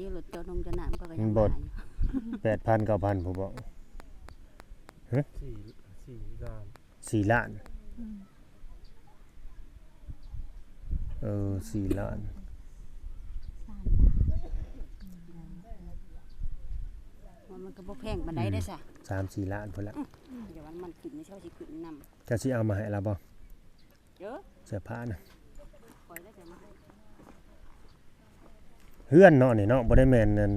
ຢູ່ ລົດຈອດລົງຈອດນ້ຳ ເຂົາກໍຍັງ ມັນບໍ່ ມາຢູ່ ແປດພັນ ເກົ້າພັນ ຜູ້ບໍ ຮະ ສີ່ ສີ່ລ້ານ ສີ່ລ້ານ ອືມ ເອີ ສີ່ລ້ານ ສາມລ້ານ ມັນກໍບໍ່ແພງປານໃດເດ້ຊະ ອືມ ສາມສີ່ລ້ານພຸ້ນລະ ອືມ ດຽວມັນ ມັນຂຶ້ນ ເຂົາຊິຂຶ້ນນຳ ເຈົ້າຊິເອົາມາໃຫ້ລາວບໍ່? ເອີ ເສື້ອຜ້ານະ ຂ້ອຍລະຈະມາໃຫ້ ເຮືອນເນາະນີ້ເນາະ ບໍ່ໄດ້ແມ່ນອັນ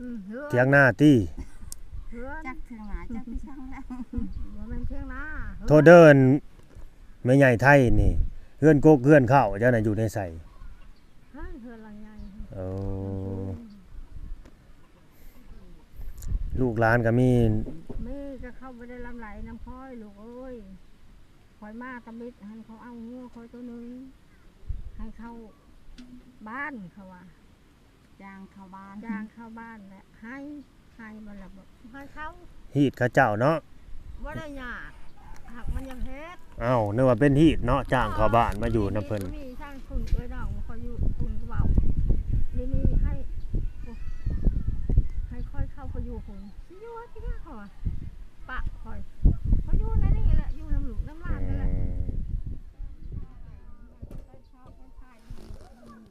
ອືມ ເຮືອນ ຖຽງນາຕິ ເຮືອນ ຈັກຖຽງນາ ຈັກທີ່ຊ່າງແລ້ວ ບໍ່ແມ່ນຖຽງນາ ໂທດເດີ ແມ່ໃຫຍ່ໄທນີ້ ເຮືອນກົກເຮືອນເຄົ້າເຈົ້ານະຢູ່ໃນໃສ? ເຮືອນ ເຮືອນຫຼັງໃຫຍ່ ເອີ ລູກຫຼານກໍມີ ມີ ກໍເຂົາບໍ່ໄດ້ລຳໄລນຳຂ້ອຍ ລູກເອີຍ ຂ້ອຍມາຕຳອິດຫັ້ນ ເຂົາເອົາງົວຂ້ອຍໂຕໜຶ່ງ ໃຫ້ເຂົ້າບ້ານ ເຂົາວ່າ ຈ້າງເຂົ້າບ້ານ ຈ້າງເຂົ້າບ້ານແຫຼະ ໃຫ້ ໃຫ້ມັນລະບໍ່ໃຫ້ເຂົ້າ ຮີດເຂົາເຈົ້າເນາະ ບໍ່ໄດ້ຍາກ ຫາກມັນຢາກເຮັດ ເອົ້າ ນຶກວ່າເປັນຮີດເນາະ ຈ້າງເຂົ້າບ້ານມາຢູ່ນຳເພິ່ນ ມີຊ່າງຄຸນເອື້ອຍນ້ອງ ບໍ່ຄ່ອຍຢູ່ຄຸນເວົ້າ ນີ້ ນີ້ໃຫ້ ໂອ້ ໃຫ້ຂ້ອຍເຂົ້າໄປຢູ່ພຸ້ນ ຊິຢູ່ທີ່ເຂົາວ່າ ປະຂ້ອຍ ຂ້ອຍຢູ່ໃນນີ້ແຫຼະ ຢູ່ນຳລູກນຳຫຼານນີ້ແຫຼະ ອືມ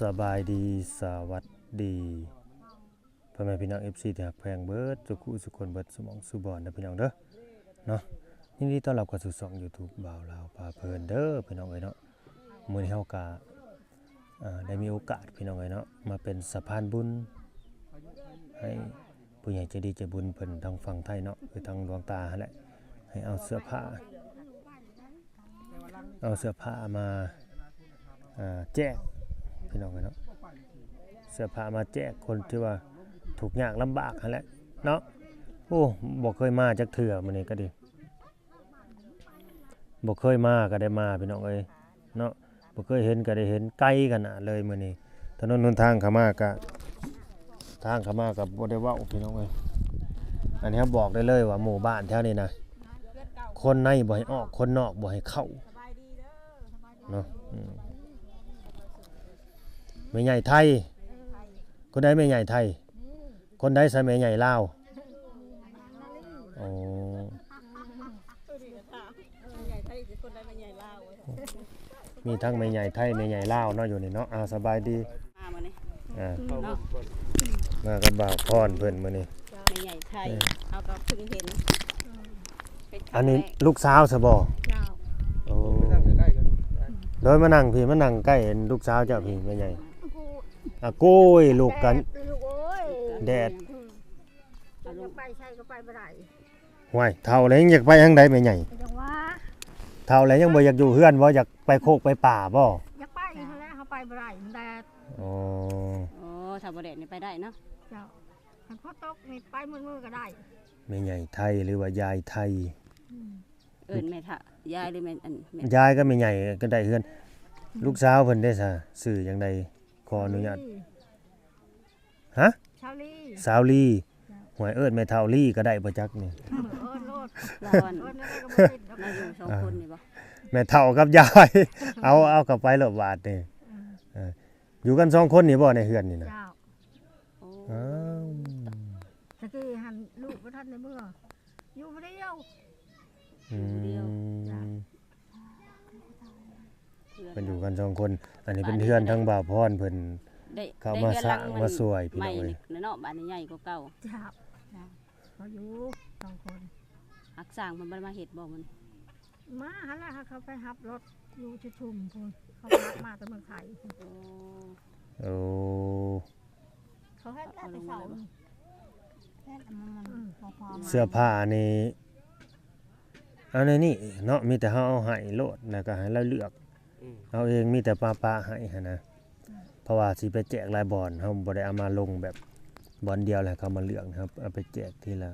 ສະບາຍດີ ສະຫວັດດີ ພໍ່ແມ່ພີ່ນ້ອງ ເອັຟຊີ ທີ່ຮັກແພງເບິດສູ່ຄູ່ສູ່ຄົນ ເບິດສູ່ໝ່ອງສູ່ບ່ອນເດີພີ່ນ້ອງເດີ ເນາະ ຍິນດີຕ້ອນຮັບເຂົ້າສູ່ຊ່ອງຢູທູບບ່າວລາວພາເພີນເດີພີ່ນ້ອງເອີຍເນາະ ມື້ນີ້ເຮົາກະ ເອີ ໄດ້ມີໂອກາດພີ່ນ້ອງເອີຍເນາະ ມາເປັນສະພານບຸນໃຫ້ຜູ້ໃຫຍ່ໃຈດີໃຈບຸນເພິ່ນທາງຝັ່ງໄທເນາະ ຄືທາງຫຼວງຕາຫັ້ນແຫຼະ ໃຫ້ເອົາເສື້ອຜ້າ ເອົາເສື້ອຜ້າມາ ເອີ ແຈກພີ່ນ້ອງເອີຍເນາະ ເສື້ອຜ້າມາແຈກຄົນທີ່ວ່າທຸກຍາກລຳບາກຫັ້ນແຫຼະເນາະ ໂອ້ ບໍ່ເຄີຍມາຈັກເທື່ອ ມື້ນີ້ກໍດີ ບໍ່ເຄີຍມາກໍໄດ້ມາພີ່ນ້ອງເອີຍເນາະ ບໍ່ເຄີຍເຫັນກໍໄດ້ເຫັນ ໄກຂະໜາດເລີຍມື້ນີ້ ຖະໜົນຫົນທາງເຂົ້າມາກໍ ທາງເຂົ້າມາກໍບໍ່ໄດ້ເວົ້າພີ່ນ້ອງເອີຍ ອັນນີ້ເຮົາບອກໄດ້ເລີຍວ່າໝູ່ບ້ານແຖວນີ້ນະ ຄົນໃນບໍ່ໃຫ້ອອກ ຄົນນອກບໍ່ໃຫ້ເຂົ້າເນາະ ອືມ ແມ່ໃຫຍ່ໄທ ຄົນໃດແມ່ໃຫຍ່ໄທ? ຄົນໃດຊະແມ່ໃຫຍ່ລາວ? ໂອ້ ມີທັງແມ່ໃຫຍ່ໄທ ແມ່ໃຫຍ່ລາວເນາະ ຢູ່ນີ້ເນາະ ອາ ສະບາຍດີ ອ່າ ມາກັບບ່າວພອນເພິ່ນມື້ນີ້ ແມ່ໃຫຍ່ໄທ ເອີ ເຮົາກໍເພິ່ງເຫັນ ອັນນີ້ລູກສາວຊະບໍ່? ເຈົ້າ ໂອ້ ໂດຍ ມານັ່ງພີ້ ມານັ່ງໃກ້ລູກສາວເຈົ້າພີ້ ແມ່ໃຫຍ່ ອາ ໂກຍ ລູກກັນ ແດດ ອືມ ຢາກໄປໃສກໍໄປບໍ່ໄດ້ ຫ້ວຍ ເຖົ້າແລ້ວຍັງຢາກໄປທາງໃດແມ່ໃຫຍ່? ກໍຍັງວ່າ ເຖົ້າແລ້ວຍັງບໍ່ຢາກຢູ່ເຮືອນບໍ່? ຢາກໄປໂຄກໄປປ່າບໍ່? ຢາກໄປຫັ້ນແຫຼະ ເຮົາໄປບໍ່ໄດ້ ມັນແດດ ອໍ ອໍ ຖ້າບໍ່ແດດນີ້ໄປໄດ້ເນາະ ເຈົ້າ ຄັນຝົນຕົກນີ້ໄປໝົດມື້ກໍໄດ້ ແມ່ໃຫຍ່ໄທ ຫຼືວ່າຍາຍໄທ ອືມ ເອີ້ນແມ່ເຖົ້າ ຍາຍ ຫຼືແມ່ນ ອັນ ແມ່ ຍາຍກັບແມ່ໃຫຍ່ກໍໄດ້ເຮືອນ ອືມ ລູກສາວເພິ່ນເດ້ຊະ ຊື່ຫຍັງໃດ? ຂໍອະນຸຍາດ ສາວລີ ຮະ? ສາວລີ ສາວລີ ເຈົ້າ ຫ້ວຍ ເອີ້ນແມ່ເຖົ້າລີກໍໄດ້ບໍ່ຈັກນີ້ ເອີ ເອີ້ນໂລດ ລາວ ເອີ້ນແລ້ວກໍບໍ່ຕິດດອກ ມາຢູ່ສອງ ອ່າ ຄົນນີ້ບໍ່? ແມ່ເຖົ້າກັບຍາຍ ເອົາ ເອົາເຂົ້າໄປໂລດບາດນີ້ ອືມ ເອີ ຢູ່ກັນສອງຄົນນີ້ບໍ່ໃນເຮືອນນີ້ນະ? ເຈົ້າ ໂອ້ ອ້າວ ຕະກີ້ຫັ້ນລູກບໍ່ທັນໄດ້ເມືອ ຢູ່ຜູ້ດຽວ ອືມ ຢູ່ຜູ້ດຽວ ເພິ່ນຢູ່ກັນສອງຄົນ ອັນນີ້ເປັນເຮືອນທາງບ່າວພອນເພິ່ນ ໄດ້ ເຂົ້າມາສ້າງມາຊ່ວຍພີ່ນ້ອງເອີຍ ເນາະ ບ້ານນີ້ໃຫຍ່ກວ່າເກົ່າ ເຈົ້າ ເຂົາຢູ່ສອງຄົນ ຮັກສ້າງເພິ່ນບໍ່ໄດ້ມາເຮັດບໍ່ມື້ນີ້? ມາຫັ້ນແຫຼະ ເຂົາໄປຮັບລົດຢູ່ຈຸດຊຸມພຸ້ນ ເຂົາໄປຮັບມາແຕ່ເມືອງໄທ ໂອ້ ໂອ້ ເຂົາເຮັດແລ້ວແຕ່ເຊົ້າ ອືມ ເສື້ອຜ້ານີ້ ເອົາໃນນີ້ເນາະ ມີແຕ່ເຮົາເອົາໃຫ້ໂລດ ແລ້ວກໍໃຫ້ລາວເລືອກ ອືມ ເອົາເອງ ມີແຕ່ປ້າໆໃຫ້ຫັ້ນນະ ເພາະວ່າຊິໄປແຈກຫຼາຍບ່ອນ ເຮົາບໍ່ໄດ້ເອົາມາລົງແບບບ່ອນດຽວ ແລ້ວເຂົາມາເລືອກ ເຮົາເອົາໄປແຈກທີລະ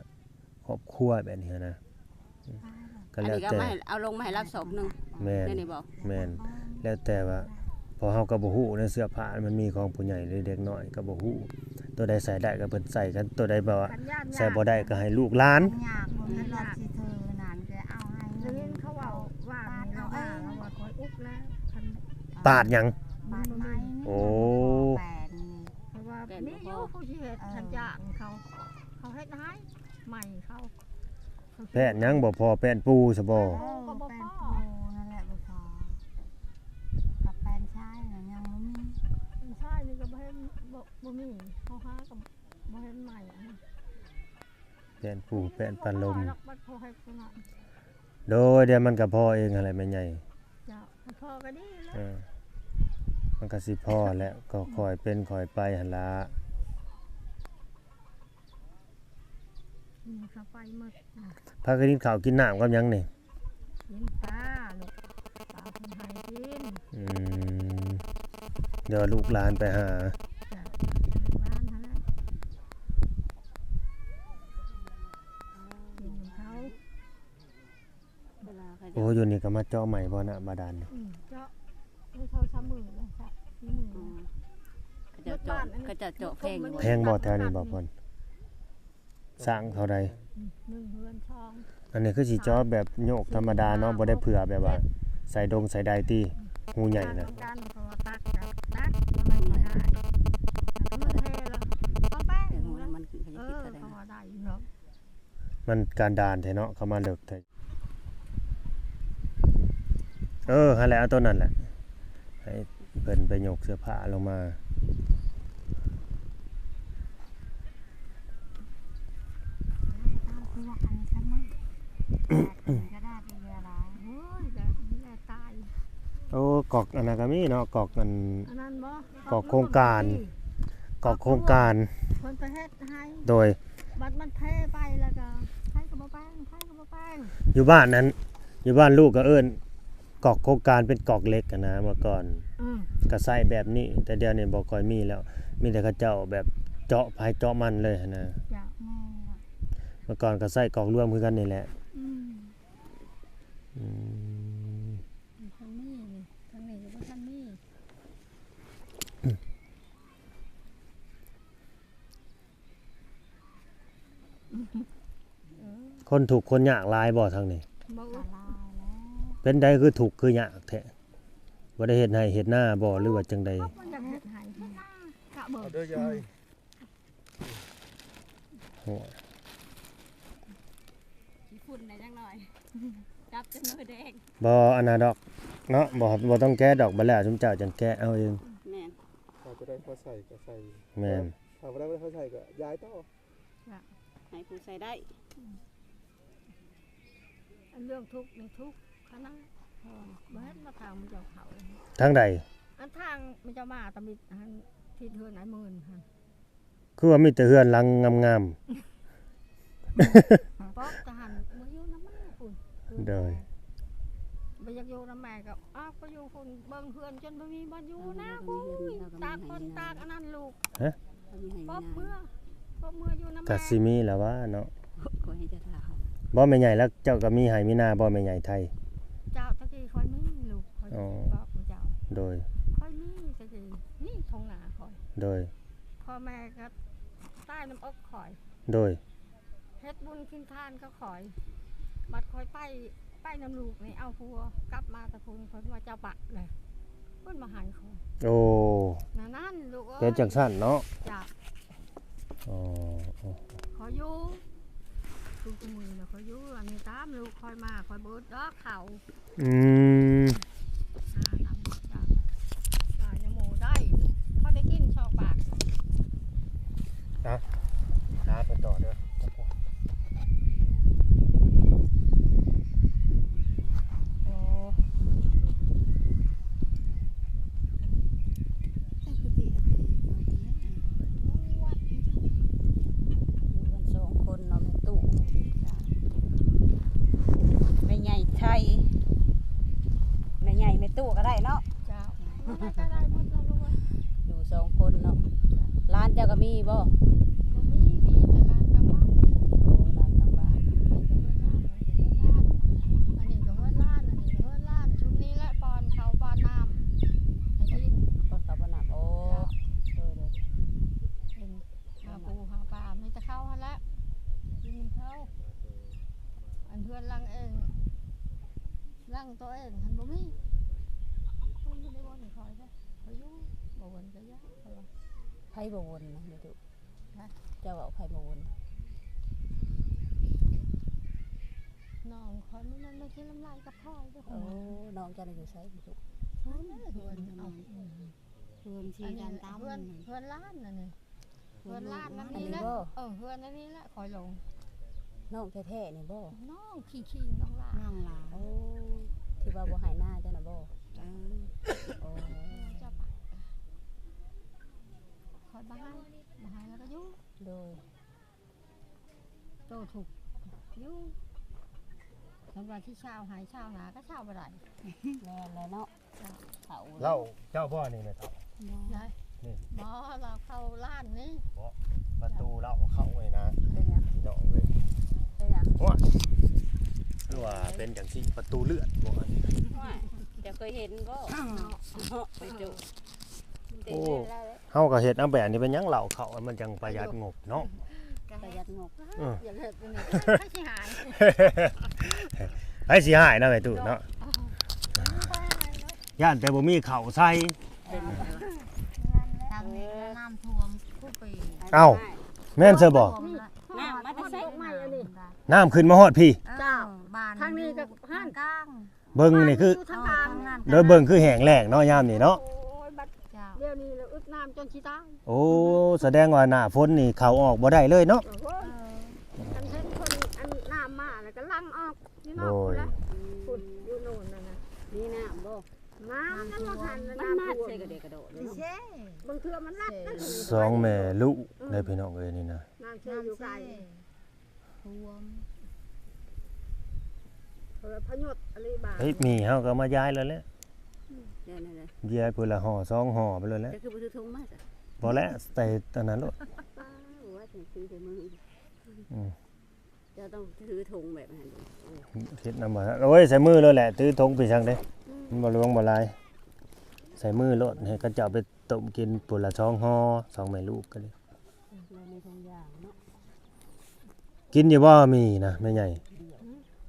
ຄອບຄົວແບບນີ້ຫັ້ນນະ ກໍແລ້ວແຕ່ ອັນນີ້ກໍເອົາມາໃຫ້ ເອົາລົງມາໃຫ້ລາວສອບໜຶ່ງ ແມ່ນ ແມ່ນ ແມ່ນ ແລ້ວແຕ່ວ່າ ເພາະເຮົາກໍບໍ່ຮູ້ໃນເສື້ອຜ້າມັນມີຂອງຜູ້ໃຫຍ່ ຫຼືເດັກນ້ອຍກໍບໍ່ຮູ້ ຕົວໃດໃສ່ໄດ້ກໍເພິ່ນໃສ່ ຄັນຕົວໃດແບບວ່າໃສ່ບໍ່ໄດ້ກໍໃຫ້ລູກຫຼານ ຍາກ ບໍ່ມີລັດຊິເທີນັ້ນ ແກເອົາໃຫ້ ໄດ້ຍິນເຂົາເວົ້າວ່າ ເອົາເອງ ວ່າຂ້ອຍອຸກແລ້ວ ປາດຫຍັງ? ປາດໄມ້ ໂອ້ ມີຢູ່ຜູ້ຊິເຮັດ ເອີ ຮັບຈ້າງເຂົາ ເຂົາເຮັດໃຫ້ໃໝ່ເຂົາ ແປ້ນຫຍັງບໍ່ພໍ ແປ້ນປູຊະບໍ່? ເອີ ແປ້ນປູນັ້ນແຫຼະບໍ່ພໍ ກັບແປ້ນຊາຍນະຍັງບໍ່ມີ ແປ້ນຊາຍນີ້ກໍບໍ່ເຫັນ ບໍ່ ບໍ່ມີ ເຮົາຫາກໍບໍ່ເຫັນໃໝ່ ແປ້ນປູແປ້ນປາລົມ ໂດຍ ດຽວມັນກໍພໍເອງຫັ້ນແຫຼະແມ່ໃຫຍ່ ເຈົ້າ ພໍກໍດີແລ້ວ ເອີ ມັນກໍຊິພໍແຫຼະ ກໍຄ່ອຍເປັນຄ່ອຍໄປຫັ້ນລະ ອືມ ເຂົ້າໄປໝົດ ພາກັນກິນເຂົ້າກິນນ້ຳກັບຫຍັງນີ້? ກິນປາລູກ ປາເພິ່ນໃຫ້ກິນ ອືມ ດຽວລູກຫຼານໄປຫາ ຈ້ະ ລູກຫຼານຫັ້ນແຫຼະ ກິນນຳເຂົາ ໂອ້ ຢູ່ນີ້ກໍມາເຈາະໃໝ່ບໍ່ ນ້ຳບາດານນີ້? ອືມ ເຈາະໄດ້ສອງສາມມື້ແລ້ວ ສາມສີ່ມື້ ອໍ ເຂົາເຈົ້າເຈາະ ເຂົາເຈົ້າເຈາະແພງຢູ່ບໍ່? ແພງບໍ່ແຖວນີ້ບໍ່ພອນ? ສ້າງເທົ່າໃດ? ອືມ ໜຶ່ງເຮືອນສອງ ອັນນີ້ຄືຊິເຈາະແບບໂຍກທຳມະດາເນາະ ບໍ່ໄດ້ເພື່ອແບບວ່າໃສ່ດົງໃສ່ໃດຕິ ຮູໃຫຍ່ນະ ມັນການດ້ານແທ້ເນາະ ເຂົ້າມາເລິກແທ້. ເອີ ຫັ້ນແຫຼະ ເອົາໂຕນັ້ນແຫຼະ ໃຫ້ເພິ່ນໄປຍົກເສື້ອຜ້າລົງມາ ໂອ້ ກອກອັນນັ້ນກໍມີເນາະ ກອກອັນ ອັນນັ້ນບໍ່? ກອກໂຄງການ ກອກໂຄງການ ເພິ່ນໄປເຮັດໃຫ້ ໂດຍ ບັດມັນເພໄປແລ້ວກໍໃຜກໍບໍ່ແປງ ໃຜກໍບໍ່ແປງ ຢູ່ບ້ານນັ້ນ ຢູ່ບ້ານລູກກໍເອີ້ນກອກໂຄງການ ເປັນກອກເຫຼັກຫັ້ນນະ ເມື່ອກ່ອນ ອືມ ກໍໃຊ້ແບບນີ້ ແຕ່ດຽວນີ້ບໍ່ຄ່ອຍມີແລ້ວ ມີແຕ່ເຂົາເຈົ້າແບບເຈາະໃຜເຈາະມັນເລີຍຫັ້ນນະ ເຈົ້າ ແມ່ນລະ ເມື່ອກ່ອນກໍໃຊ້ກອກລວມຄືກັນນີ້ແຫຼະ ອືມ ອືມ ທາງນີ້ນີ້ ທາງນີ້ກໍບໍ່ທັນມີ ຄົນທຸກຄົນຍາກຫຼາຍບໍ່ທາງນີ້? ບໍ່ ເປັນໃດຄືທຸກຄືຍາກແທ້? ບໍ່ໄດ້ເຮັດໄຮ່ເຮັດນາບໍ່ ຫຼືວ່າຈັ່ງໃດ? ເຂົາບໍ່ຢາກເຮັດໄຮ່ເຮັດນາ ກະເບິ່ງ ເອົາເດີຍາຍ ໂອ້ຍ ຂີ້ຝຸ່ນໄດ້ຈັກໜ້ອຍ ຈັບຈົນມືແດງ ບໍ່ອັນນັ້ນດອກເນາະ ບໍ່ ບໍ່ຕ້ອງແກະດອກ ບັດແລ້ວຊຸມເຈົ້າຈັ່ງແກະເອົາເອງ ແມ່ນ ຖ້າຜູ້ໃດພໍໃຊ້ກໍໃສ່ ແມ່ນ ຖ້າບໍ່ໄດ້ ບໍ່ໄດ້ພໍໃຊ້ກໍຢາຍຕໍ່ ໃຫ້ຜູ້ໃຊ້ໄດ້ ອັນເລື່ອງທຸກນີ້ທຸກຂະໜາດ ເພາະວ່າບໍ່ເຫັນວ່າທາງມັນຈະເຂົ້າ ທາງໃດ? ອັນທາງມັນຈະມາຕະມິດຫັ້ນ ທິດເຮືອນອ້າຍໝື່ນຫັ້ນ ຄືວ່າມີແຕ່ເຮືອນຫຼັງງາມໆ ປອກກະຫັ້ນ ບໍ່ຢູ່ນຳແມ່ພຸ້ນ ໂດຍ ບໍ່ຢາກຢູ່ນຳແມ່ກໍອອກໄປຢູ່ພຸ້ນ ເບິ່ງເຮືອນຈົນບໍ່ມີບ່ອນຢູ່ນະ ຕາກຄົນຕາກອັນນັ້ນລູກ ຮະ? ປອບເມືອ ປອບເມືອຢູ່ນຳແມ່ ກະຊິມີລະວ່າເນາະ ບໍ່ແມ່ໃຫຍ່ລະ ເຈົ້າກໍມີໄຮ່ມີນາບໍ່ແມ່ໃຫຍ່ໄທ? ເຈົ້າ ຕະກີ້ຂ້ອຍມີລູກ ຂ້ອຍຊິບອກເຈົ້າ ໂດຍ ຂ້ອຍມີຕະກີ້ ນີ້ທົ່ງນາຂ້ອຍ ໂດຍ ພໍ່ແມ່ກໍຕາຍນຳອົກຂ້ອຍ ໂດຍ ເຮັດບຸນກິນທານກັບຂ້ອຍ ບັດຂ້ອຍໄປ ໄປນຳລູກນີ້ ເອົາຜົວກັບມາແຕ່ພຸ້ນ ຂ້ອຍວ່າເຈົ້າປະແຫຼະ ເພິ່ນບໍ່ໃຫ້ຂ້ອຍ ໂອ້ ນັ້ນໆ ລູກເອີຍ ເປັນຈັ່ງຊັ້ນເນາະ ເຈົ້າ ອໍ ອໍ ຂ້ອຍຢູ່ ຄືມື້ນີ້ຂ້ອຍຢູ່ ອັນນີ້ຕາມລູກຂ້ອຍມາ ຂ້ອຍບໍ່ອຶດດອກເຂົ້າ ອືມ ຫານຳ ຫານຳໝູໄດ້ ພໍໄດ້ກິນຊອກບາດ ນະ ຫາໄປຕໍ່ເດີ ໂອ້ ຢູ່ກັນສອງຄົນເນາະ ແມ່ຕູ້ ແມ່ໃຫຍ່ໄທ ແມ່ໃຫຍ່ແມ່ຕູ້ກໍໄດ້ເນາະ ເຈົ້າ ແມ່ໃຫຍ່ໄທໄດ້ໝົດແລ້ວລູກເອີຍ ຢູ່ສອງຄົນເນາະ ເຈົ້າ ຫຼານເຈົ້າກໍມີບໍ່? ບໍ່ມີ ມີແຕ່ຫຼານທາງບ້ານ ໂອ້ ຫຼານທາງບ້ານ ອັນນີ້ກໍເຮືອນຫຼານ ອັນນີ້ກໍເຮືອນຫຼານ ຊຸມນີ້ແຫຼະ ປ້ອນເຂົ້າປ້ອນນ້ຳໃຫ້ກິນ ປ້ອນເຂົ້າປ້ອນນ້ຳ ໂອ້ ເຈົ້າ ໂດຍໆ ເປັນ ຫາປູຫາປາ ມີແຕ່ເຂົ້າຫັ້ນແຫຼະ ກິນເຂົ້າ ອັນເຮືອນຫຼັງເອງ ຫຼັງໂຕເອງຫັ້ນບໍ່ມີ ຄົນຢູ່ໃນບ່ອນຂ້ອຍເດ້ ຂ້ອຍຢູ່ ບໍ່ບ່ອນກໍຢ່າ ຂ້ອຍວ່າ ໃຜບໍ່ວົນນະແມ່ຕູ້? ຮະ? ເຈົ້າເວົ້າໃຜບໍ່ວົນ? ນ້ອງຂ້ອຍມັນ ມັນມາກິນນ້ຳລາຍກັບຂ້ອຍຢູ່. ໂອ້ ນ້ອງເຈົ້ານະຢູ່ໃສແມ່ຕູ້? ເຮືອນ ເຮືອນ ເຮືອນ ເຮືອນ ເຮືອນ ເຮືອນຫຼານອັນນີ້. ເຮືອນຫຼານອັນນີ້ແຫຼະ. ເອີ ເຮືອນອັນນີ້ແຫຼະຂ້ອຍຫຼົງ. ນ້ອງແທ້ໆນີ້ບໍ່? ນ້ອງຂີ້ໆ ນ້ອງຫຼານ ນ້ອງຫຼານ. ໂອ້ ທີ່ວ່າບໍ່ໃຫ້ນາເຈົ້ານະບໍ່? ເອີ ໂອ້ ເຈົ້າປະ ຂ້ອຍບໍ່ໃຫ້ ບໍ່ໃຫ້ແລ້ວກໍຢູ່. ໂດຍ ໂຕທຸກຢູ່. ຄັນວ່າຊິເຊົ່າໃຫ້ເຊົ່ານາກໍເຊົ່າບໍ່ໄດ້. ແມ່ນແລ້ວເນາະ. ເຈົ້າ ເຫຼົ້າ ເຈົ້າບໍ່ນີ້ແມ່ເຖົ້າ? ບໍ່ ນີ້ ບໍ່ ເຫຼົ້າເຂົ້າຮ້ານນີ້. ບໍ່ ປະຕູເຫຼົ້າເຂົ້າໄວ້ນະ. ເປັນຫຍັງ? ພີ່ນ້ອງເອີຍ ເປັນຫຍັງ? ໂອ້ຍ ຄືວ່າເປັນຈັ່ງຊີ້ ປະຕູເລືອດບໍ່ອັນນີ້? ໂອ້ຍ ເຈົ້າເຄີຍເຫັນບໍ່? ເນາະ ເນາະ ໄປເຈີ. ໂອ້ ເຮົາກໍເຮັດເອົາແບບນີ້ ເປັນຫຍັງເຫຼົ້າເຂົ້າ ມັນຈັ່ງປະຢັດງົບເນາະ. ປະຢັດງົບ. ເອີ ຢ່າເຮັດເປັນ ໃຜຊິຫາຍ ໃຜຊິຫາຍເນາະແມ່ຕູ້ເນາະ. ຢ້ານແຕ່ບໍ່ມີເຂົ້າໃສ່. ທາງນີ້ກໍນ້ຳຖ້ວມຄູ່ປີ. ເອົ້າ ແມ່ນຊະບໍ່? ນ້ຳມາແຕ່ໃສ? ນ້ຳຂຶ້ນມາຮອດພີ້. ເຈົ້າ ບ້ານທາງນີ້ກໍ ທາງກາງ. ເບິ່ງນີ້ຄື ເອີ ທາງກາງ. ໂດຍເບິ່ງຄືແຫ້ງແລ້ງເນາະ ຍາມນີ້ເນາະ. ໂອ້ຍ ບັດ ເຈົ້າ ດຽວນີ້ລະອຶດນ້ຳຈົນຊິຕາຍ. ໂອ້ ສະແດງວ່າໜ້າຝົນນີ້ເຂົ້າອອກບໍ່ໄດ້ເລີຍເນາະ. ໂອ້ຍ ເອີ ຄັນເຫັນຄົນອັນນ້ຳມາແລ້ວກໍຫຼັ່ງອອກຢູ່ນອກ. ໂດຍ ພຸ້ນລະ ພຸ້ນ ຢູ່ໂນນນັ້ນນະ. ມີນ້ຳບໍ່? ນ້ຳ ນ້ຳຖ້ວມ ມັນມາໃສ່ກະເດກະໂດດເລີຍເນາະ. ບາງເທື່ອມັນລັດນະ. ສອງແມ່ລູກເດ້ພີ່ນ້ອງເອີຍ ນີ້ນະ. ນ້ຳເຊຢູ່ໄກ ນ້ຳເຊຖ້ວມ. ເອີ ພະຍົດອະລິບາດ. ເອີຍ ໝີ່ເຮົາກໍມາຢາຍແລ້ວແຫຼະ. ຢາຍນັ້ນແຫຼະ ຢາຍພຸ້ນລະຫໍ່ສອງຫໍ່ໄປໂລດແຫຼະ. ແຕ່ຄືບໍ່ຖືຖົງມາຊະ? ບໍ່ແຫຼະ ໃສ່ອັນນັ້ນໂລດ. ວ່າຖືໃສ່ມື. ອືມ ເຈົ້າຕ້ອງຖືຖົງແບບນັ້ນເດ້. ເຮັດນຳບໍ່? ໂອ້ຍ ໃສ່ມືໂລດແຫຼະ ຖືຖົງໄປສັງເດ້. ອືມ ມັນບໍ່ຫຼວງບໍ່ຫຼາຍ ໃສ່ມືໂລດ. ໃຫ້ເຂົາເຈົ້າໄປຕົ້ມກິນພຸ້ນລະສອງຫໍ່ ສອງແມ່ລູກກໍດີ. ກິນຢູ່ບໍ່ໝີ່ນະແມ່ໃຫຍ່?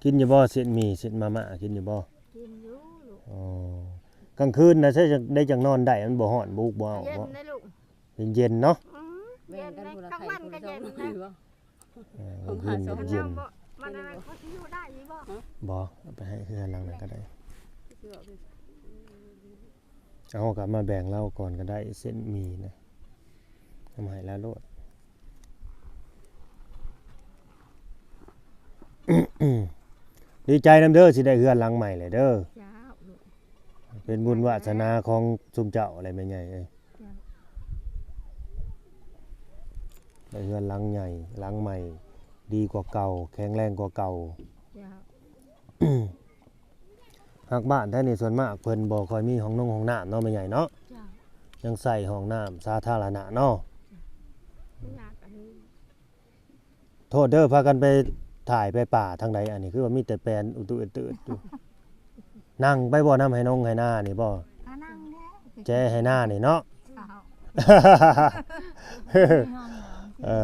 ກິນຢູ່ບໍ່ ເສັ້ນໝີ່ ເສັ້ນມາມ່າ ກິນຢູ່ບໍ່? ກິນຢູ່ລູກ. ອໍ ກາງຄືນນະ ໃຊ້ໄດ້ຈັ່ງນອນໄດ້ ມັນບໍ່ຮ້ອນ ບໍ່ອຸກບໍ່ອ້າວບໍ່? ເຢັນເນາະ. ອືມ ເຢັນ ກາງວັນກໍເຢັນນະ. ເອີ ກາງຄືນເຢັນ. ມັນອະໄລ ພໍຊິຢູ່ໄດ້ຢູ່ບໍ່? ບໍ່ ເອົາໄປໃຫ້ເຮືອນຫຼັງນັ້ນກໍໄດ້. ເອົາ ກໍມາແບ່ງລາວກ່ອນກໍໄດ້ ເສັ້ນໝີ່ນະ ເອົາມາໃຫ້ລາວໂລດ. ດີໃຈນຳເດີ ຊິໄດ້ເຮືອນຫຼັງໃໝ່ແລ້ວເດີ. ເຈົ້າ ເປັນບຸນວາສະໜາຂອງຊຸມເຈົ້າແຫຼະແມ່ໃຫຍ່ເອີຍ. ເຈົ້າ ໄດ້ເຮືອນຫຼັງໃຫຍ່ ຫຼັງໃໝ່ ດີກວ່າເກົ່າ ແຂງແຮງກວ່າເກົ່າ. ເຈົ້າ ຮັກບ້ານແທ້ນີ້ ສ່ວນມາກເພິ່ນບໍ່ຄ່ອຍມີຫ້ອງນົງຫ້ອງນ້ຳເນາະ ແມ່ໃຫຍ່ເນາະ. ເຈົ້າ ຍັງໃຊ້ຫ້ອງນ້ຳສາທາລະນະເນາະ. ໂທດເດີ ພາກັນໄປຖ່າຍໄປປ່າທາງໃດ? ອັນນີ້ຄືວ່າມີແຕ່ແປນອຸຕຸເອດເຕີດຢູ່. ນັ່ງໄປບໍ່ ນຳໄຮ່ນົງໄຮ່ນານີ້ບໍ່? ກໍນັ່ງແຫຼະ ແຈໄຮ່ນານີ້ເນາະ. ເຈົ້າ ເອີ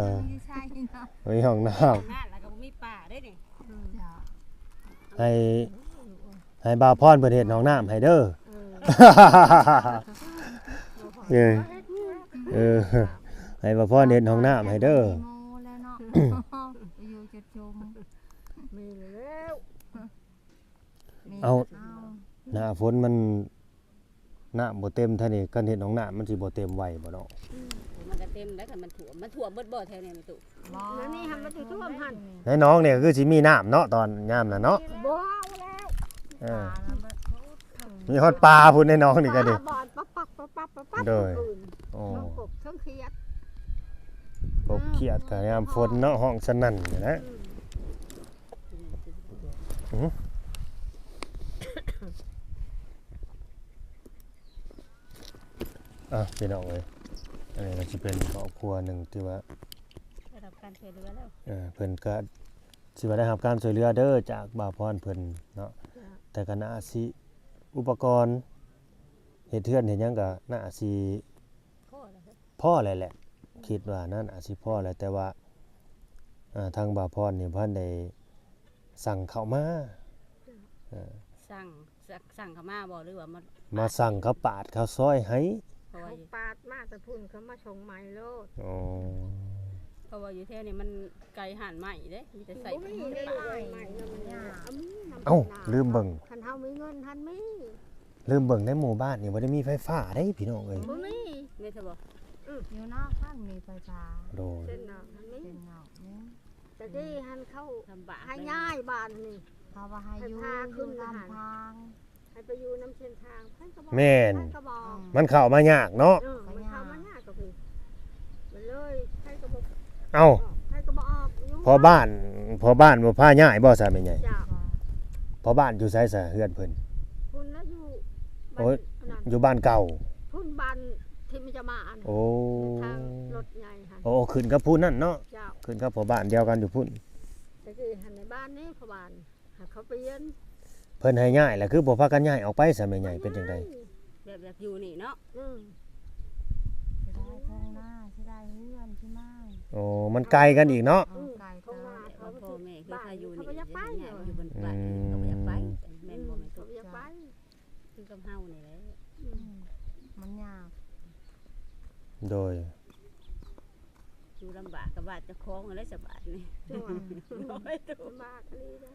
ມີຫ້ອງນ້ຳ ມີຫ້ອງນ້ຳ ແລ້ວກໍບໍ່ມີປ່າເດ້ນີ້. ເຈົ້າ ໃຫ້ ໃຫ້ບ່າວພອນເພິ່ນເຮັດຫ້ອງນ້ຳໃຫ້ເດີ. ເອີ ເອີ ເອີ ໃຫ້ບ່າວພອນເຮັດຫ້ອງນ້ຳໃຫ້ເດີ. ເອົາ ໜ້າຝົນມັນ ນ້ຳບໍ່ເຕັມ ຖ້ານີ້ຄັນເຮັດຫ້ອງນ້ຳມັນຊິບໍ່ເຕັມໄວບໍ່ເນາະ? ອືມ ມັນກໍເຕັມແລ້ວ ຄັນມັນຖ້ວມ. ມັນຖ້ວມເບິດບໍ່ແຖວນີ້ແມ່ຕູ້? ບໍ່ ດຽວນີ້ຫັ້ນມັນຊິຖ້ວມຫັ້ນ. ໃນໜອງນີ້ກໍຄືຊິມີນ້ຳເນາະ ຕອນຍາມນັ້ນເນາະ. ບໍ່ແລ້ວ ເອີ ມີຮອດປາພຸ້ນໃນໜອງນີ້ກໍດີ. ປາບອນປັບປັບປັບປັບປັບ. ໂດຍ ໂອ້ ເຖິງກົບເຖິງຂຽດ ກົບຂຽດກໍຍາມຝົນເນາະ ຮ້ອງສະນັ້ນນີ້ນະ. ອືມ ອືມ ອ່ະ ພີ່ນ້ອງເອີຍ ອັນນີ້ກໍຊິເປັນຄອບຄົວໜຶ່ງທີ່ວ່າໄດ້ຮັບການຊ່ວຍເຫຼືອແລ້ວ. ເອີ ເພິ່ນກໍຊິວ່າໄດ້ຮັບການຊ່ວຍເຫຼືອເດີ ຈາກບ່າວພອນເພິ່ນເນາະ. ເຈົ້າ ແຕ່ກໍໜ້າຊິ ອຸປະກອນເຮັດເຮືອນເຮັດຫຍັງກໍໜ້າຊິ ພໍແລ້ວແຫຼະ ຄິດວ່ານັ້ນອາດຊິພໍແຫຼະ ແຕ່ວ່າ ອ່າ ທາງບ່າວພອນນີ້ບໍ່ທັນໄດ້ສັ່ງເຂົ້າມາ. ເຈົ້າ ເອີ ສັ່ງ ສັ່ງເຂົ້າມາບໍ່ ຫຼືວ່າມາ ມາສັ່ງເຂົ້າປາດເຂົ້າຊອຍໃຫ້? ເພາະວ່າ ປາດມາແຕ່ພຸ້ນ ເຂົາມາສົ່ງໃໝ່ໂລດ. ອໍ ເພາະວ່າຢູ່ແຖວນີ້ມັນໄກຮ້ານໄມ້ເດ້ ມີແຕ່ໃຊ້ ບໍ່ມີເດ້ ໄມ້ນຳມັນຍາກ. ເອົ້າ ລືມເບິ່ງ ຄັນເຮົາມີເງິນຫັ້ນມີ. ລືມເບິ່ງໃນໝູ່ບ້ານນີ້ບໍ່ໄດ້ມີໄຟຟ້າເດ້ພີ່ນ້ອງເອີຍ. ບໍ່ມີ ແມ່ນຊະບໍ່? ອື ຢູ່ນອກຫັ້ນມີໄຟຟ້າ. ໂດຍ ເສັ້ນນອກຫັ້ນມີ ເສັ້ນນອກມີ. ແຕ່ກີ້ຫັ້ນເຂົາ ລຳບາກ ໃຫ້ຍ້າຍບ້ານນີ້ ເຂົາວ່າໃຫ້ຢູ່ ໃຫ້ພາຂຶ້ນ ຢູ່ລຳພັງ ໃຫ້ໄປຢູ່ນຳເສັ້ນທາງ ໃຜກໍບໍ່ ແມ່ນ ໃຜກໍບໍ່ອອກ. ອື ມັນເຂົ້າມາຍາກເນາະ. ເອີ ມັນເຂົ້າມາຍາກກໍຄື ມັນເລີຍ ໃຜກໍບໍ່ ເອົ້າ ໃຜກໍບໍ່ອອກຢູ່ ພໍ່ບ້ານ ພໍ່ບ້ານບໍ່ພາຍ້າຍບໍ່ຊະແມ່ໃຫຍ່? ເຈົ້າ ພໍ່ບ້ານຢູ່ໃສຊະເຮືອນເພິ່ນ? ພຸ້ນລະຢູ່ ໂອ້ຍ ບ້ານນັ້ນ ຢູ່ບ້ານເກົ່າ ພຸ້ນບ້ານທີ່ມັນຈະມາອັນ ໂອ້ ທາງລົດໃຫຍ່ຫັ້ນ. ໂອ້ ຂຶ້ນກັບຜູ້ນັ້ນເນາະ. ເຈົ້າ ຂຶ້ນກັບພໍ່ບ້ານດຽວກັນຢູ່ພຸ້ນ. ແຕ່ກີ້ຫັ້ນໃນບ້ານນີ້ພໍ່ບ້ານ ຫາເຂົາປ່ຽນ ເພິ່ນໃຫ້ຍ້າຍ ແລ້ວຄືບໍ່ພາກັນຍ້າຍອອກໄປຊະແມ່ໃຫຍ່? ເປັນຈັ່ງໃດ? ແບບຢາກຢູ່ນີ້ເນາະ. ອື ເສຍດາຍທົ່ງນາ ເສຍດາຍເຮືອນທີ່ມາ. ໂອ້ ມັນໄກກັນອີກເນາະ. ອື ອື ໄກເກີນ. ພໍ່ແມ່ຄືພາຢູ່ນີ້ ເຂົາບໍ່ຢາກໄປ ເຮັດຫຍັງຢູ່ບ້ານ ອືມ ເຂົາບໍ່ຢາກໄປ ແມ່ນບໍ່ແມ່? ອືມ ເຂົາບໍ່ຢາກໄປ ຄືກັບເຮົານີ້ແຫຼະ. ອືມ ມັນຍາກ. ໂດຍ ຢູ່ລຳບາກກັບບ້ານເຈົ້າຂອງຫັ້ນແຫຼະສະບາດນີ້. ໂດຍ ລຳບາກອີ່ຫຼີເດ້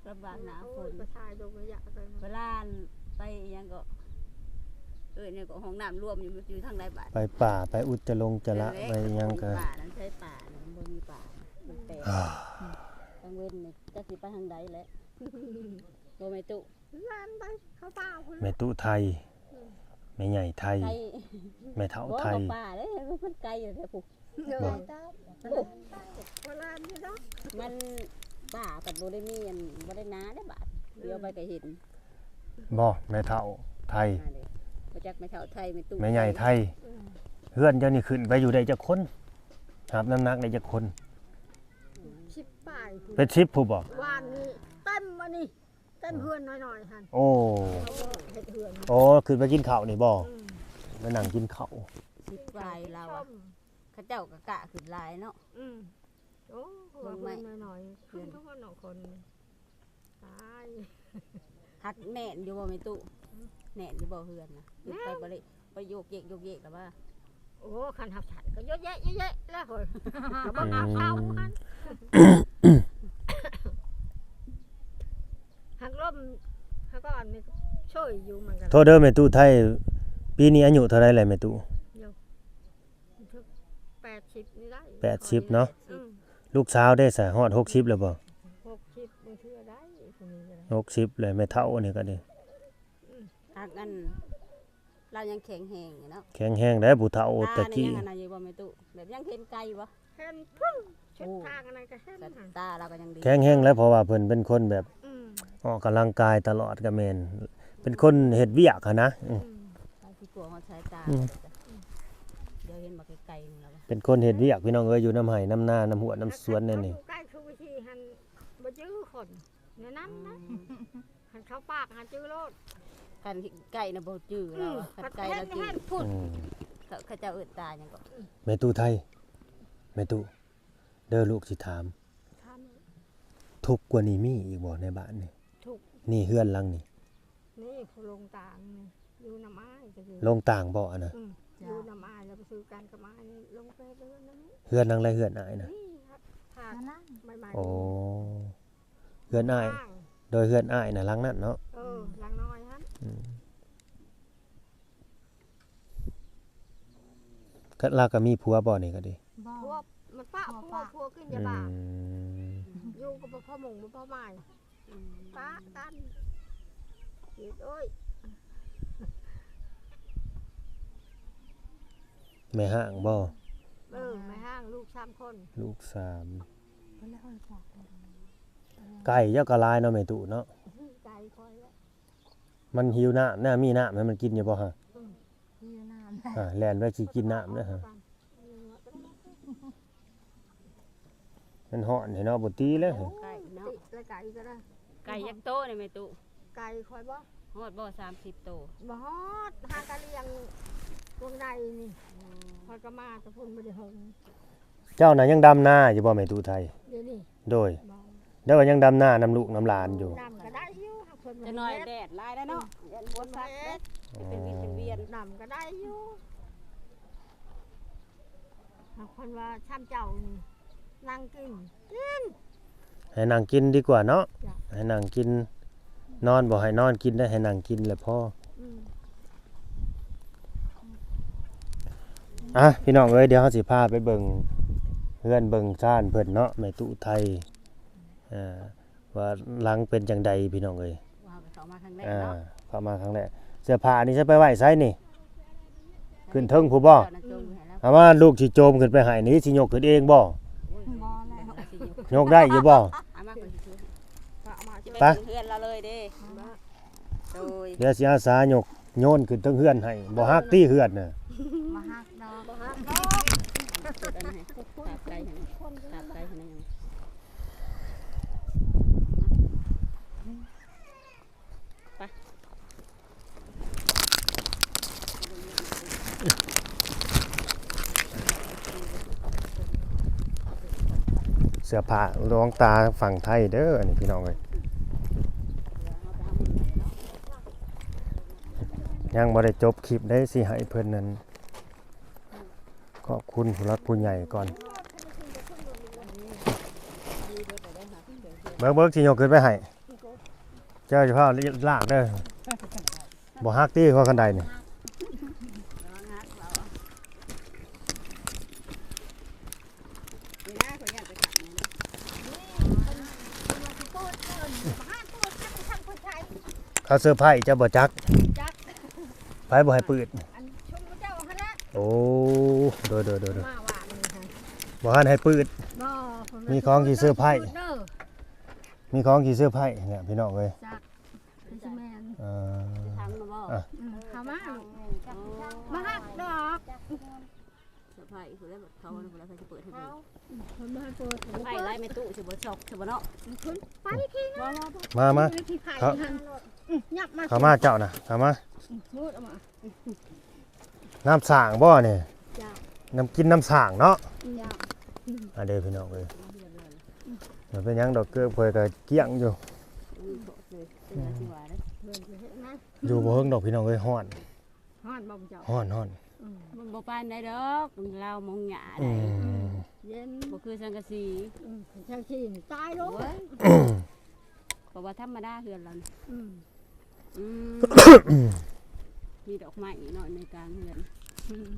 ລຳບາກໜ້າຝົນ. ໂອ້ຍ ໄປຖ່າຍລົງໄລຍະໄປ ເວລາໄປອີ່ຫຍັງກໍ ເອີ້ນຫຍັງກໍ ຫ້ອງນ້ຳລວມຢູ່ ຢູ່ທາງໃດບາດ? ໄປປ່າ ໄປອຸດຈະລົງຈະລະ ເອີ ໄປອີ່ຫຍັງກໍ ປ່ານັ້ນໃຊ້ປ່າ ມັນບໍ່ມີປ່າ ມັນແປກ. ກາງເວັນນີ້ຈັກຊິໄປທາງໃດແຫຼະ ບໍ່ແມ່ນຕຸ? ແລ່ນໄປເຂົ້າປ່າພຸ້ນແຫຼະ ແມ່ຕຸໄທ ອືມ ແມ່ໃຫຍ່ໄທ ໄທ ແມ່ເຖົ້າໄທ ບໍ່ເຂົ້າປ່າເດ້ ມັນໄກແທ້ພຸ້ນ. ໂດຍ ບໍ່ ບໍ່ແລ່ນຢູ່ດອກ ມັນປ່າກໍບໍ່ໄດ້ມີອັນ ບໍ່ໄດ້ໜາເດ້ບາດ ອືມ ດຽວໄປກໍເຫັນ. ບໍ່ ແມ່ເຖົ້າໄທ ອ່າເດ້ ບໍ່ຈັກແມ່ເຖົ້າໄທ ແມ່ຕຸ ແມ່ໃຫຍ່ໄທ ອືມ ເຮືອນເຈົ້ານີ້ຂຶ້ນໄປຢູ່ໄດ້ຈັກຄົນ? ຮັບນ້ຳໜັກໄດ້ຈັກຄົນ? ອືມ ສິບປາຍພຸ້ນ ເປັນສິບພຸ້ນບໍ່? ວານນີ້ເຕັມອັນນີ້ ເຕັມເຮືອນນ້ອຍໆຫັ້ນ. ໂອ້ ເຮັດເຮືອນ. ໂອ້ ຂຶ້ນໄປກິນເຂົ້ານີ້ບໍ່? ອືມ ໄປນັ່ງກິນເຂົ້າ. ສິບປາຍລາວອະ ເຂົາເຈົ້າກໍກະຂຶ້ນຫຼາຍເນາະ. ອືມ ໂອ້ ເຮືອນນ້ອຍໆ ຂຶ້ນທຸກຄົນເນາະ ຄົນຕາຍ. ຮັກແໜ້ນຢູ່ບໍ່ແມ່ຕູ້? ອືມ ແໜ້ນຢູ່ບໍ່ເຮືອນນະ? ແໜ້ນ ໄປບໍ່ໄດ້ ໄປໂຍກເຢກໂຍກເຢກລະວ່າ. ໂອ້ ຄັນຮັບສັດກໍເຍາະແຍະເຍາະແຍະແລ້ວເຮີ້ຍ ກໍບໍ່ນັບເຊົາຫັ້ນ. ຮັກລົມ ຮັກກ່ອນນີ້ເຊີຍຢູ່ ມັນກໍ ໂທດເດີແມ່ຕູ້ໄທ ປີນີ້ອາຍຸເທົ່າໃດແລ້ວແມ່ຕູ້? ຢູ່ ແປດສິບນີ້ໄດ້ ແປດສິບເນາະ. ອືມ ລູກສາວເດ້ຊະ ຮອດຫົກສິບແລ້ວບໍ່? ຫົກສິບບາງເທື່ອໄດ້ ຜູ້ນີ້ກໍໄດ້ ຫົກສິບແລ້ວ ແມ່ເຖົ້ານີ້ກໍດີ. ອືມ ຮັກອັນ ລາວຍັງແຂງແຮງຢູ່ເນາະ ແຂງແຮງໃດ໋ຜູ້ເຖົ້າແຕ່ກີ້. ຕານີ້ຍັງອັນນັ້ນຢູ່ບໍ່ແມ່ຕູ້? ແບບຍັງເຫັນໄກບໍ່? ເຫັນພຸ້ນ ເສັ້ນທາງອັນນັ້ນກໍເຫັນ. ໂອ້ ສາຍຕາລາວກໍຍັງດີ ແຂງແຮງແລ້ວ ເພາະວ່າເພິ່ນເປັນຄົນແບບ ອືມ ອອກກຳລັງກາຍຕະຫຼອດກໍແມ່ນ ເປັນຄົນເຮັດວຽກຫັ້ນນະ. ອືມ ອືມ ໄປທີ່ກວາງຮອດສາຍຕາ. ອືມ ດຽວເຫັນມາໄກໆນີ້ລະ ເປັນຄົນເຮັດວຽກ ພີ່ນ້ອງເອີຍ ຢູ່ນຳໄຮ່ນຳນາ ນຳຮົ້ວນຳສວນແນວນີ້. ຢູ່ໃກ້ຄືວິທີຫັ້ນ ບໍ່ຈື່ຄົນແນວນັ້ນນະ. ອືມ ຄັນເຂົ້າປາກຫາຈື່ໂລດ ຄັນໃກ້ນະບໍ່ຈື່ລາວ ອືມ ຄັນໄກລາວຈື່. ພຸ້ນ ອືມ ເຂົາ ເຂົາເຈົ້າເອີ້ນຕາຫຍັງເກາະ? ແມ່ຕູ້ໄທ ແມ່ຕູ້ ເດີລູກຊິຖາມ ຖາມ ທຸກກວ່ານີ້ມີອີກບໍ່ໃນບ້ານນີ້? ທຸກ ນີ້ເຮືອນຫຼັງນີ້ ນີ້ຜູ້ລົງຕ່າງນີ້ ຢູ່ນຳອ້າຍກໍຢູ່ ລົງຕ່າງບໍ່ອັນນະ? ອືມ ຢູ່ນຳອ້າຍ ແລ້ວໄປຊື້ກັນກັບອ້າຍນີ້ ລົງໄປເຮືອນນັ້ນ. ເຮືອນຫຼັງໃດເຮືອນອ້າຍນະ? ນີ້ຫາ ຫາ ໃໝ່ໆ. ໂອ້ ເຮືອນອ້າຍ ໂດຍ ເຮືອນອ້າຍນະ ຫຼັງນັ້ນເນາະ. ເອີ ຫຼັງນ້ອຍຫັ້ນ. ອືມ ລາວກໍມີຜົວບໍ່ນີ້ກໍດີ? ບໍ່ ຜົວມັນປະຜົວ ຜົວກິນຢາບ້າ. ອືມ ຢູ່ກັບບໍ່ພໍໝົງບໍ່ພໍໝາຍ ອືມ ປະກັນ. ເອີຍ ແມ່ຮ້າງບໍ່? ເອີ ແມ່ຮ້າງ ລູກສາມຄົນ ລູກສາມ. ໄກ່ເຈົ້າກໍຫຼາຍເນາະແມ່ຕູ້ເນາະ. ໄກ່ຂ້ອຍແຫຼະ ມັນຫິວນ້ຳນະ ມີນ້ຳໃຫ້ມັນກິນຢູ່ບໍ່ຮະ? ອືມ ມີນ້ຳ ອ່າ ແລ່ນໄປຊິກິນນ້ຳເດີ. ມັນຮ້ອນແທ້ເນາະ ບໍ່ຕິເລີຍ. ໄກ່ເນາະ ໄກ່ກໍໄດ້. ໄກ່ຈັກໂຕນີ້ແມ່ຕູ້? ໄກ່ຂ້ອຍບໍ່? ຮອດບໍ່ ສາມສິບໂຕ? ບໍ່ຮອດ ຫາກະລ້ຽງພວກໃດນີ້. ອືມ ຂ້ອຍກໍມາແຕ່ພຸ້ນບໍ່ໄດ້ຫົງ. ເຈົ້ານະຍັງດຳນາຢູ່ບໍ່ແມ່ຕູ້ໄທ? ດຽວນີ້ ໂດຍ ບໍ່ ແຕ່ວ່າຍັງດຳນານຳລູກນຳຫຼານຢູ່. ດຳກໍໄດ້ຢູ່ ຫາກເພິ່ນ ຈະໜ້ອຍແດດຫຼາຍແລ້ວເນາະ ອືມ ຢ້ານບໍ່ສັກເດ້ ເປັນວິນເປັນວຽນ. ດຳກໍໄດ້ຢູ່ ເພິ່ນວ່າຊຳເຈົ້ານີ້ ນັ່ງກິນ ກິນ ໃຫ້ນັ່ງກິນດີກວ່າເນາະ. ຈ້ະ ໃຫ້ນັ່ງກິນ ນອນບໍ່ໃຫ້ນອນກິນໄດ້ ໃຫ້ນັ່ງກິນແຫຼະພໍ. ອືມ ອ່ະ ພີ່ນ້ອງເອີຍ ດຽວເຮົາຊິພາໄປເບິ່ງເຮືອນເບິ່ງຊານເພິ່ນເນາະ ແມ່ຕູ້ໄທ ອ່າ ວ່າຫຼັງເປັນຈັ່ງໃດພີ່ນ້ອງເອີຍ. ວ່າເຂົາເຂົ້າມາຄັ້ງແລກເນາະ ອ່າ ເຂົ້າມາຄັ້ງແລກ. ເສື້ອຜ້ານີ້ຈະໄປໄວ້ໃສນີ້? ຂຶ້ນເທິງພຸ້ນບໍ່? ເຈົ້ານະຈົ່ງໃຫ້ລາວ ເອົາມາ ລູກຊິໂຈມຂຶ້ນໄປໃຫ້ນີ້ ຊິຍົກຂຶ້ນເອງບໍ່? ໂອ້ຍ ບໍ່ແລ້ວ ລາວຊິຍົກ ຍົກໄດ້ຢູ່ບໍ່? ເອົາມາ ຂ້ອຍຊິຖື ໄປ ເຮືອນລາວເລີຍເດ້. ໂດຍ ດຽວຊິອາສາຍົກໂຍນຂຶ້ນເທິງເຮືອນໃຫ້. ບໍ່ຫັກຕິເຮືອນນະ? ບໍ່ຫັກດອກ ບໍ່ຫັກດອກ. ຕາບໄກ່ຫັ້ນ ຕາບໄກ່ຫັ້ນ ໄປ ເສື້ອຜ້າຫຼວງຕາຝັ່ງໄທເດີ ອັນນີ້ພີ່ນ້ອງເອີຍ. ຍັງບໍ່ໄດ້ຈົບຄລິບເດ້ ຊິໃຫ້ເພິ່ນນັ້ນ ຂອບຄຸນຜູ້ຫຼັກຜູ້ໃຫຍ່ກ່ອນ. ເບິ່ງໆ ຊິຍົກຂຶ້ນໄປໃຫ້. ເຈົ້າຈະພາລາກເດີ. ບໍ່ຫັກຕິ ເພາະຄັນໄດນີ້. ເຂົາເຊີໄພເຈົ້າບໍ່ຈັກ. ຈັກ ໃຜບໍ່ໃຫ້ປືດ? ອັນຊຸມເຈົ້າຫັ້ນລະ. ໂອ້ ໂດຍໆໆໆ. ມາວ່ານີ້ຫັ້ນ ບໍ່ທັນໃຫ້ປືດ. ບໍ່ ມີຂອງຊິເຊີໄພ. ເດີ ມີຂອງຊິເຊີໄພແຫຼະ ພີ່ນ້ອງເອີຍ. ຈັກ ຄືຊິແມ່ນ ເອີ ຊິທຳນະບໍ່? ອ່ະ ອືມ ເຂົ້າມາລູກ ມາຮັກດອກ. ເຊີໄພພຸ້ນແຫຼະ ເຂົາພຸ້ນແຫຼະ ໃຜຊິເປີດໃຫ້ເບິ່ງ. ເພິ່ນບໍ່ໃຫ້ເປີດ ໄປໄດ້ແມ່ຕູ້ຊິບໍ່ຊອກຊິບໍ່ເນາະ. ຂຶ້ນໄປທີ່ ມາ ມາ ມາ ໄປທີ່ໄຜຫັ້ນ. ອືມ ຫຍັບມາ ເຂົ້າມາເຈົ້ານະ ເຂົ້າມາ. ອືມ ໂອ້ຍ ເອົາມາ ນ້ຳສ້າງບໍ່ນີ້? ເຈົ້າ ນ້ຳກິນນ້ຳສ້າງເນາະ. ເຈົ້າ ອ່າ ເດີພີ່ນ້ອງເອີຍ ບໍ່ເປັນຫຍັງດອກ ເກີບຂ້ອຍກໍກ້ຽງຢູ່. ອືມ ຢູ່ບໍ່ເຮິງດອກພີ່ນ້ອງເອີຍ ຮ້ອນ. ຮ້ອນບໍ່ເຈົ້າ? ຮ້ອນໆ. ອືມ ມັນບໍ່ປານໃດດອກ ລາວມອງຫຍ້າ ອືມ ໄດ໋ ເຢັນ ບໍ່ຄືສັງກະສີ. ອືມ ສັງກະສີນີ້ຕາຍໂລດ. ໂອ້ຍ ເພາະວ່າທຳມະດາເຮືອນລາວນີ້. ອືມ ອືມ ມີດອກໄມ້ເນາະໃນກາງເຮືອນ. ອືມ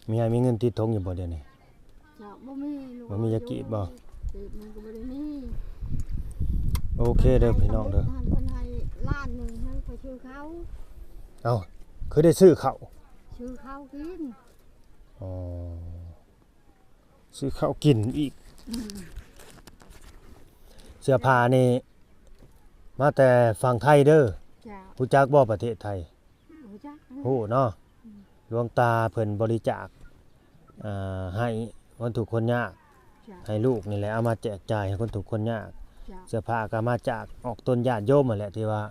ມີໃຫ້ມີເງິນຕິດຖົງຢູ່ບໍ່ດຽວນີ້? ເຈົ້າ ບໍ່ມີລູກ ບໍ່ມີຈັກກີບບໍ່? ກີບມັນກໍບໍ່ໄດ້ມີ. ໂອເຄເດີພີ່ນ້ອງເດີ ເພິ່ນໃຫ້ລ້ານໜຶ່ງ ໃຫ້ຂ້ອຍຊື້ເຂົ້າ. ເອົ້າ ຄືໄດ້ຊື້ເຂົ້າ? ຊື້ເຂົ້າກິນ. ອໍ ຊື້ເຂົ້າກິນອີກ. ອືມ ເສື້ອຜ້ານີ້ມາແຕ່ຝັ່ງໄທເດີ. ເຈົ້າ ຮູ້ຈັກບໍ່ປະເທດໄທ? ຮູ້ຈັກ ຮູ້ເນາະ. ອືມ ຫຼວງຕາເພິ່ນບໍລິຈາກ ອ່າ ໃຫ້ຄົນທຸກຄົນຍາກ. ເຈົ້າ ໃຫ້ລູກນີ້ແຫຼະ ເອົາມາແຈກຈ່າຍໃຫ້ຄົນທຸກຄົນຍາກ. ເຈົ້າ ເສື້ອຜ້າກໍມາຈາກອອກຕົນຍາດໂຍມຫັ້ນແຫຼະ ທີ່ວ່າ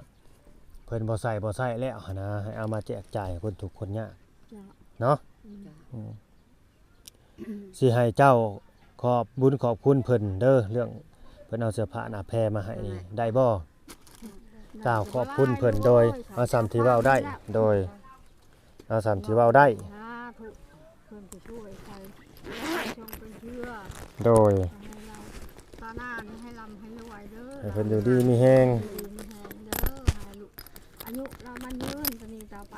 ເພິ່ນບໍ່ໃສ່ ບໍ່ໃຊ້ແລ້ວຫັ້ນນະ ໃຫ້ເອົາມາແຈກຈ່າຍໃຫ້ຄົນທຸກຄົນຍາກ. ເຈົ້າ ເນາະ. ອືມ ອືມ ຊິໃຫ້ເຈົ້າຂອບບຸນຂອບຄຸນເພິ່ນເດີ ເລື່ອງເພິ່ນເອົາເສື້ອຜ້າໜ້າແພມາໃຫ້ນີ້ ໄດ້ບໍ່? ໄດ້ ກ່າວຂອບຄຸນເພິ່ນໂດຍ ເອົາສ່ຳທີ່ເວົ້າໄດ້. ໂດຍ ເອົາສ່ຳທີ່ເວົ້າໄດ້. ສາທຸ ເພິ່ນຈະຊ່ວຍໃຫ້ ຊ່ວຍເພິ່ນເຊື່ອ. ໂດຍ ໃຫ້ລາວ ຕາໜ້ານີ້ໃຫ້ລ່ຳໃຫ້ລວຍເດີ ໃຫ້ເພິ່ນຢູ່ດີມີແຮງ ຢູ່ດີມີແຮງເດີ ໃຫ້ລູກ ອາຍຸລາວໝັ້ນຍືນ ຕອນນີ້ຕໍ່ໄປ.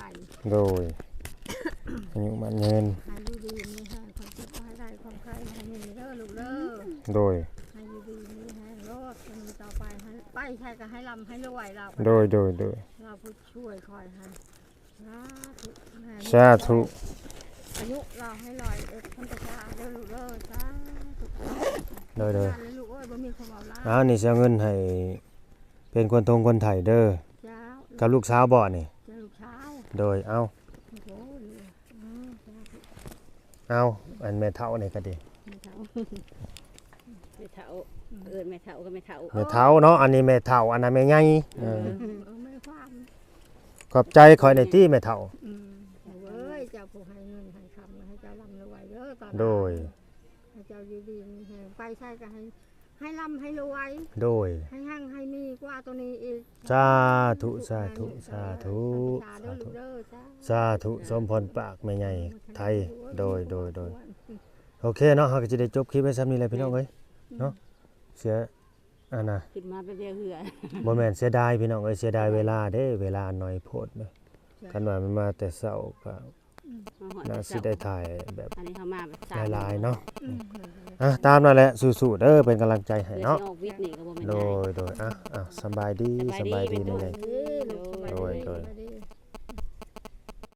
ໂດຍ ອາຍຸໝັ້ນຍືນ ໃຫ້ຢູ່ດີມີແຮງ ຄວາມເຈັບບໍ່ໃຫ້ໄດ້ ຄວາມໄຂ້ບໍ່ໃຫ້ມີເດີລູກເດີ. ໂດຍ ໃຫ້ຢູ່ດີມີແຮງໂລດ ຕອນນີ້ຕໍ່ໄປ ໃຫ້ໄປໃສກໍໃຫ້ລ່ຳໃຫ້ລວຍລາວ. ໂດຍ ໂດຍ ໂດຍ ລາວຜູ້ຊ່ວຍຄອຍໃຫ້. ສາທຸ ສາທຸ ອາຍຸລາວໃຫ້ຮ້ອຍເອັດພັນປະຊາເດີລູກເດີ. ສາທຸ ໂດຍ ໂດຍ ລູກເອີຍ ບໍ່ມີຄວາມເວົ້າຫຼາຍ. ອ້າວ ນີ້ຊິເອົາເງິນໃຫ້ ເປັນຄົນທົງຄົນໄຖ່ເດີ. ເຈົ້າ ກັບລູກສາວບໍ່ນີ້? ເຈົ້າ ລູກສາວ. ໂດຍ ເອົາ ໂອ້ໂຫ ເອີ ສາທຸ. ເອົາ ອັນແມ່ເຖົ້ານີ້ກໍດີ ແມ່ເຖົ້າ ແມ່ເຖົ້າ ເອີ້ນແມ່ເຖົ້າກໍແມ່ເຖົ້າ ແມ່ເຖົ້າເນາະ. ອັນນີ້ແມ່ເຖົ້າ ອັນນັ້ນແມ່ໃຫຍ່. ເອີ ເອີ ເອີ ແມ່ຂວັນ ຂອບໃຈຂ້ອຍແດ່ຕິແມ່ເຖົ້າ. ອືມ ເອີຍ ເຈົ້າຜູ້ໃຫ້ເງິນໃຫ້ຄຳ ໃຫ້ເຈົ້າລ່ຳລວຍເດີ. ໂດຍ ໃຫ້ເຈົ້າຢູ່ດີມີແຮງ ໄປໃສກໍໃຫ້ ໃຫ້ລ່ຳໃຫ້ລວຍ ໂດຍ ໃຫ້ຮັ່ງໃຫ້ມີກວ່າໂຕນີ້ອີກ ສາທຸ ສາທຸ ສາທຸ ສາທຸເດີ ສາທຸ ສົມພອນປາກແມ່ໃຫຍ່ໄທ ໂດຍ ໂດຍ ໂດຍ ໂອເຄເນາະ ເຮົາກໍຊິໄດ້ຈົບຄລິບໄວ້ຊ່ຳນີ້ແຫຼະພີ່ນ້ອງເອີຍເນາະ ເສຍ ອັນນ່າ ຂຶ້ນມາແບບເຮືອ ບໍ່ແມ່ນ ເສຍດາຍພີ່ນ້ອງເອີຍ ເສຍດາຍເວລາເດ້ ເວລາໜ້ອຍໂພດເນາະ ຄັນວ່າມັນມາແຕ່ເຊົ້າກໍ ມາຮອດ ໜ້າ ແຕ່ ຊິ ເຊົ້າ ໄດ້ຖ່າຍແບບ ອັນນີ້ເຮົາມາແບບ ຫຼາຍໆເນາະ ອືມ ອ່ະ ຕາມນັ້ນແຫຼະ ສູ້ໆເດີ ເປັນກຳລັງໃຈໃຫ້ ເພື່ອ ເນາະ ຊິອອກວິກນີ້ກໍບໍ່ແມ່ນ ໂດ ງ່າຍ ຍ ໂດຍ ອ່ະ ອ່ະ ສຳບາຍດີ ສຳ ສຳ ບາ ບາ ຍ ຍ ດີ ດີ ແມ່ໃຫຍ່ ເອີ ໂດຍ ໂດຍ